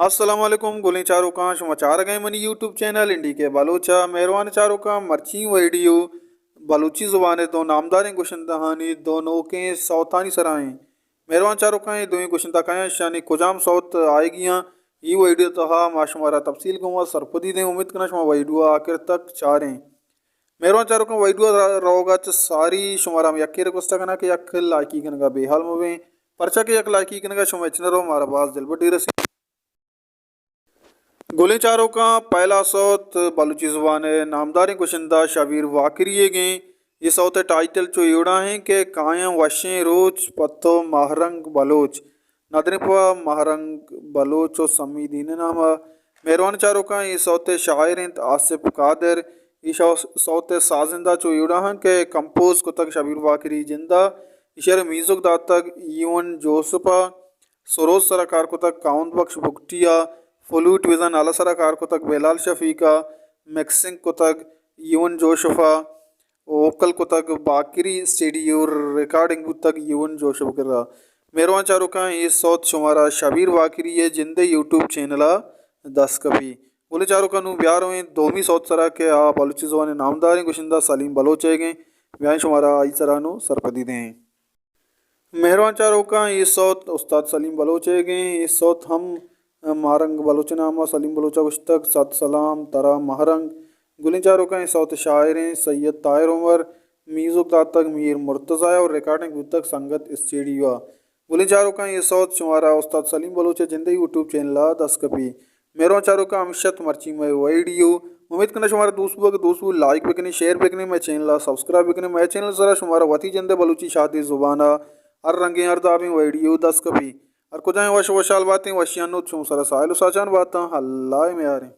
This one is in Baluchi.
السلام علیکم گلیں چاروکاں، شما چارگ ءَ منی یوٹیوب چینل این ڈی کے بلوچ ءَ۔ مہروان چاروکاں، مرچی ویڈیو بلوچی زبان ءِ دو نامداریں گشندہانی دو نوکیں سوتانی سرا ایں۔ مہروان چاروکاں، اے دوئیں گشندہ کئے اَنت، اشانی کجام سوت آئیگی اَنت، اے ویڈیو ءِ تہا ما شمارا تفصیل گوں سرپدی دیں۔ امید کناں شما ویڈیو ءَ آخر تک چاریں۔ مہروان چاروکاں، ویڈیو ءِ را-، روگ ءَ چہ ساری شمارا ہم یکے ریکویسٹ کناں کہ یک لائکی کنگ ءَ بے حال مہ بیں، پرچا کہ یک لائکی کنگ ءَ شمئے چنر ءَ مارا باز دلبڈی رسیت۔ گلیں چاروکاں، پہلا سوت بلوچی زبان ءِ نامداریں گشندہ شبیر واکری ئیگ ایں۔ اے سوت ءِ ٹائٹل چو اے وڑا ایں کہ کایاں وشیں روچ پہ تو ماہرنگ بلوچ، ندریں پہ ماہرنگ بلوچ ءُ سمی دین ءِ نام ءَ۔ مہروان چاروکاں، اے سوت ءِ شاعر اَنت آصف قادر۔ اے شو-، سوت ءِ سازندہ چو اے وڑا اَنت کہ کمپوز کتگ شبیر واکری جند ءَ، ایشی ءَ میوزک داتگ ایون جوسف ءَ، سروز سرا کار کتگ کاوند بخش بگٹی ءَ، فلوٹ ویژن آلہ سرا کار کتگ بلال شفیق ءَ، مکسنگ کتگ ایون جوسف ءَ، ووکل کتگ باکری اسٹیڈیو، ریکارڈنگ بوتگ ایون جوسف ءِ کرا۔ مہروان چاروکاں، اے سوت شمارا شبیر واکری ءِ جند ءِ یوٹیوب چینل ءَ دست کپی۔ گلیں چاروکاں، نوں بیا رویں دومی سوت سرا کہ آ بلوچی زبان ءِ نامداریں گشندہ سلیم بلوچ ئیگ ایں۔ بیائیں شمارا آئی سرا نوں سرپدی دیں۔ مہروان چاروکاں، اے سوت استاد سلیم بلوچ ئیگ ایں۔ اے سوت ہم ماہرنگ بلوچ ءِ نام ءَ، سلیم بلوچ ءَ گوشتگ، صد سلام ترا ماہرنگ۔ گلیں چاروکاں، اے سوت ءِ شاعر ایں سید طاہر عمر، میوزک داتگ میر مرتضی ءَ ءُ ریکارڈنگ بوتگ سنگت اسٹیڈیو ءَ۔ گلیں چاروکاں، اے سوت شمارا استاد سلیم بلوچ ءِ جند ءِ یوٹیوب چینل ءَ دست کپی۔ مہروان چاروکاں، ہمیش اَت مرچی مئے ویڈیو۔ امید کناں شمارا دوست بوگ، دوست بو لائک بکنیں، شیئر بکنیں، مئے چینل ءَ سبسکرائب بکنیں۔ مئے چینل ءِ سرا شمارا وتی جند ءِ بلوچی شادی زبان ءِ ہر رنگیں ہر دابیں ویڈیو دست کپی۔ ہر کجائیں وش وشحال باتیں، وشیانی نود شمئے سرا ساہیل ءُ ساچان باتاں۔ اللہ ءِ میاریں۔